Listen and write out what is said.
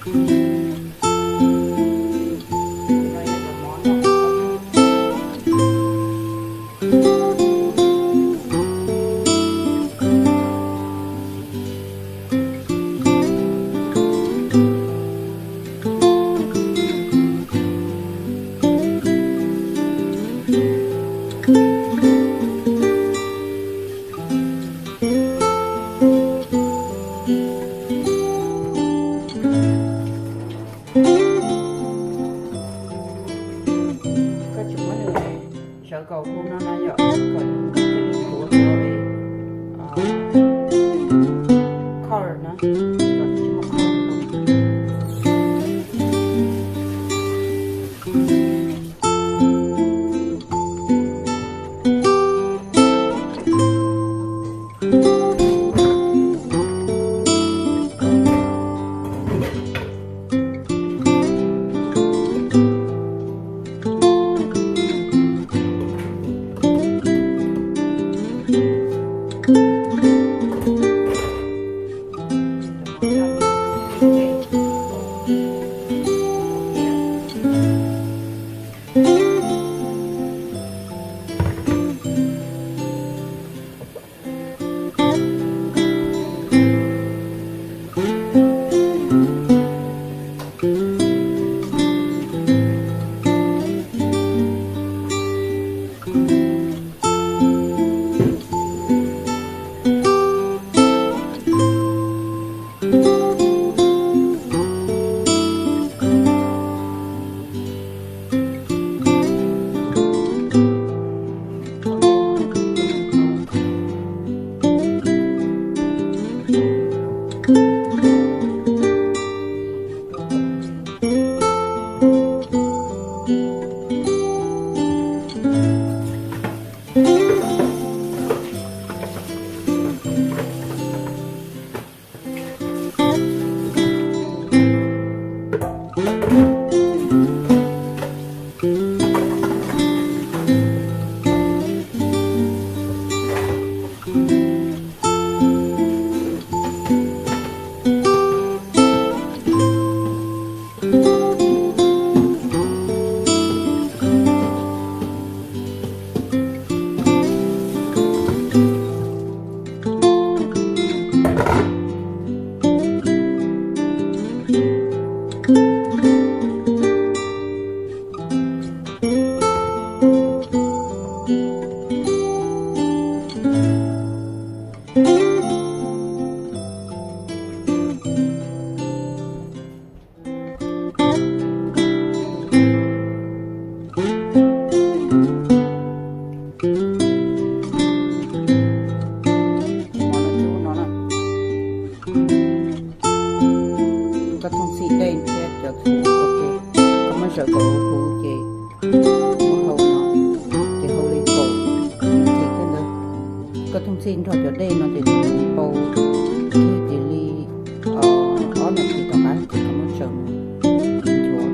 Koj tsis muab nws sawv kom hu no no yom, kom nws thiaj li tuav tuav li color na, kom tsis muaj color. Koj thooj txhij dej thiab cov txhuv ua ke, koj muab zaws kom huv ces muab hau no, ces hau li kaum nas this tej ntawd. Koj thooj txhij nrog cov dej no ces nws npau kiag ces li ob nas this tom qab ces koj muab tsaws mus nchuav.